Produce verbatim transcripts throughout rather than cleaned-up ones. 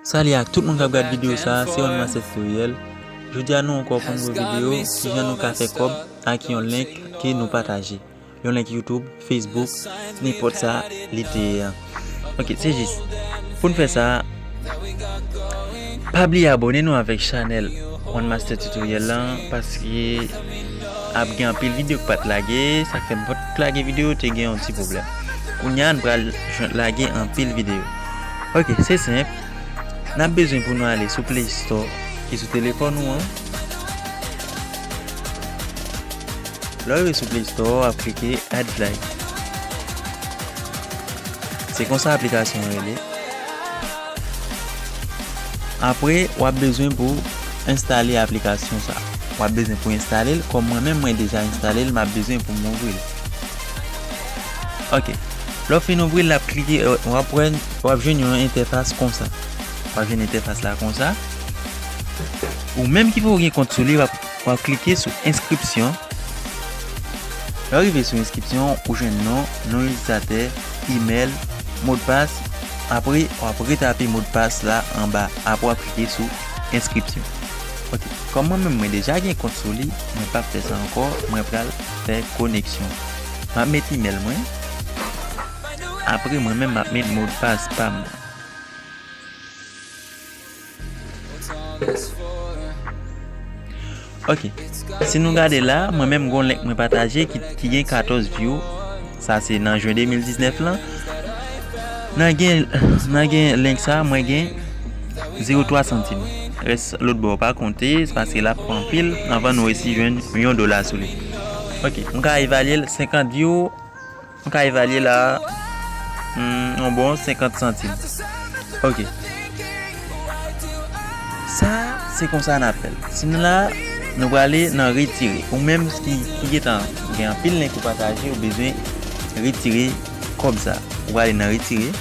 Salut ak tout moun k ap gad videyo sa a, se One Master Tutorial. Jodi a nou ankò pou yon nouvo videyo, kijan nou ka fè kòb ak yon link ke nou pataje. Yon link YouTube, Facebook, nenpòt sa li te ye a. Ok, se jis. Pou n fè sa, pa bliye abòne nou avèk chanèl One Master Tutorial lan, paske ap gen anpil videyo k pa t lage, sa k fè m pa t lage videyo te gen yon ti pwoblèm. Kounye a, n pral jwenn lage anpil videyo. Ok, se senp. N ap bezwen pou nou ale sou Play Store ki sou telefòn ou an. Lè w rive sou Play Store, w ap klike Add Like. Se konsa aplikasyon an rele. Apre, w ap bezwen pou enstale aplikasyon sa. W ap bezwen pou enstale l. Kòm mwen menm, mwen deja enstale l, m ap bezwen pou m ouvri l. Ok. Lè w fin ouvri l, l ap klike, w ap wè, w ap jwenn yon entèfas konsa. W ap jwenn entèfas la konsa. Ou menm ki poko gen kont sou li, w ap, w ap klike sou enskripsyon. Lè w rive sou enskripsyon, ou jwenn non, non itilizateur, email, modpas. Apre, w ap retape modpas la anba. Apre, w ap klike sou enskripsyon. Ok. Kòm mwen menm, mwen deja gen kont sou li, mwen p ap fè sa ankò, mwen pral fè koneksyon. M ap met email mwen. Apre, mwen menm, m ap met modpas pa m. Ok. Si nou gade la, mwen menm gon link mwen pataje ki, ki gen katòz view. Sa se nan jen de mil diznèf lan. Nan gen, nan gen link sa, mwen gen zewo twa santim. Rès lòt bò pa konte, se paske l ap pran anpil anvan nou resi jwenn yon dola sou li. Ok, m ka evalye l senkant view. M ka evalye la, hmm, yon bon senkant santim. Ok. Sa, se konsa n ap fè l. Si nou la, nou prale nan retire. Ou menm ki, ki gentan gen anpil link ou pataje, ou bezwen retire kòb sa. Ou prale nan retire.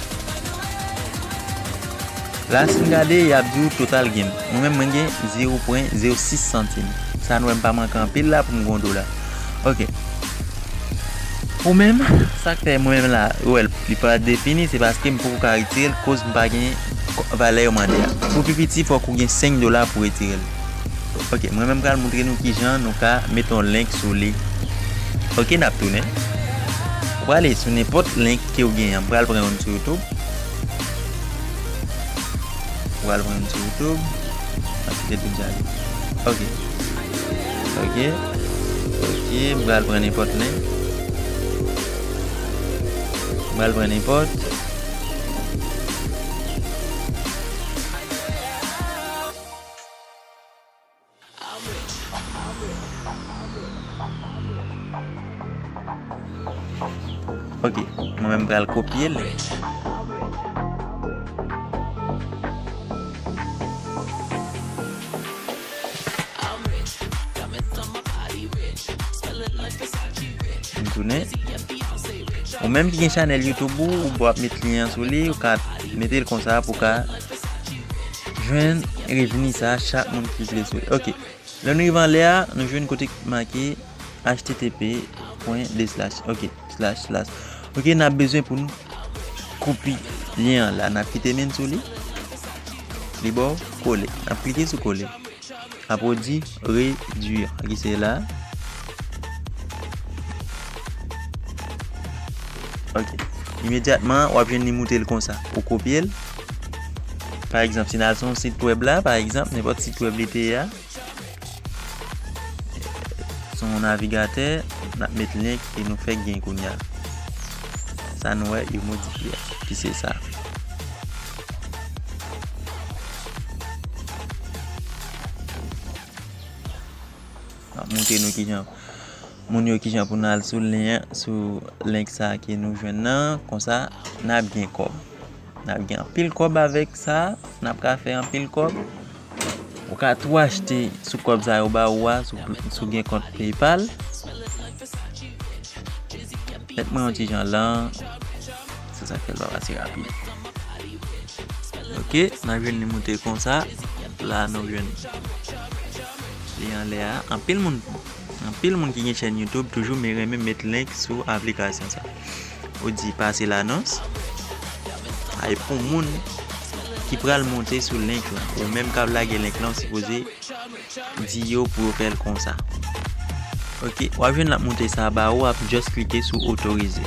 La, si n gade, y ap di w total gen. Mwen menm, mwen gen zewo pwen zewo sis santim. Sa nou wè m pa manke anpil la pou m gen yon dola. Ok. Ou menm, sa k fè mwen menm la, ou wè l, li pa defini, se paske m poko ka retire l, koz m pa gen valè yo mande a. Pou pi piti, fòk ou gen senk dola pou retire l. Ok, mwen menm pral montre nou kijan nou ka mete yon link sou li. Ok, n ap tounen. Ou prale sou nenpòt link ke w genyen. M pral pran youn sou YouTube. Ou pral pran youn sou YouTube. Mwen kite tout djali. Ok. Ok. Ok. M pral pran nenpòt link. M pral pran nenpòt. Ok, mwen menm pral kopye l. M tounen. Ou menm ki gen chanèl YouTube ou, ou ap met lyen an sou li, ou ka mete l konsa pou ka jwenn revni sa chak moun ki vle sou li. Ok. Lè nou rive anlè a, nou jwenn kote ki make H T T P pwen de slash. Ok, slash, slash. Ok, n ap bezwen pou nou kopi lyen an la. N ap kite men sou li. Li ba w kole. N ap klike sou kole. Apre w di redwi. Ki se la. Ok. Imedyatman, w ap jwenn li moute l konsa. Ou kopye l. Pa egzanp, si n al sou yon sit wèb la, pa egzanp, nenpòt sit wèb li te ye a, sou yon navigatè, n ap met lyen ke nou fèk gen kounye a. Sa nou wè, yo modifye a, ki se sa. M ap montre nou kijan, moun yo kijan pou n al sou lyen, sou link sa ke nou jwenn nan, konsa n ap gen kòb. N ap gen anpil kòb avèk sa, n ap ka fè anpil kòb. Ou ka tou achte sou kòb sa yo ba ou a, sou, sou gen kont PayPal. Mèt mwen yon ti jan lan. Se sa k fè l pa pase rapid. Ok, n ap jwenn li moute konsa. La nou jwenn li anlè a. Anpil moun, anpil moun ki gen chèn YouTube toujou me renmen met link sou aplikasyon sa. Ou di pase lanons. Ay pou moun. ki pral monte sou link lan. Ou menm k ap lage link lan, ou sipoze di yo pou yo fè l konsa. Ok, w ap jwenn l ap monte sa ba ou, w ap just klike sou otorize.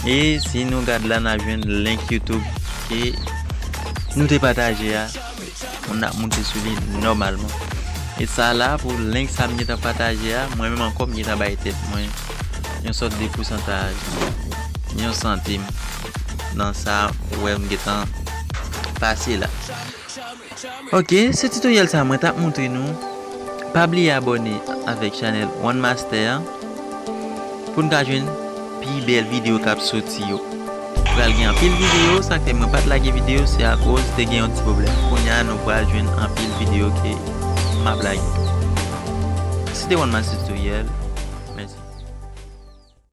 E si nou gad la, n a jwenn link YouTube ke nou te pataje a. Moun ap monte sou li nòmalman. E sa la, pou link sa m gentan pataje a, mwen menm ankò m gentan bay tèt mwen yon sòt de pousantaj, yon santim nan sa ou wè m gentan pase la. Ok, se tutoriel sa mwen t ap montre nou. Pa bliye abòne avèk chanèl One Master an pou n ka jwenn pi bèl videyo k ap soti yo. Pral gen anpil videyo, sa k fè mwen pa t lage videyo, se akoz te gen yon ti pwoblèm. Kounye a, nou pral jwenn anpil videyo ke m ap lage. Se te One Master Tutoriel.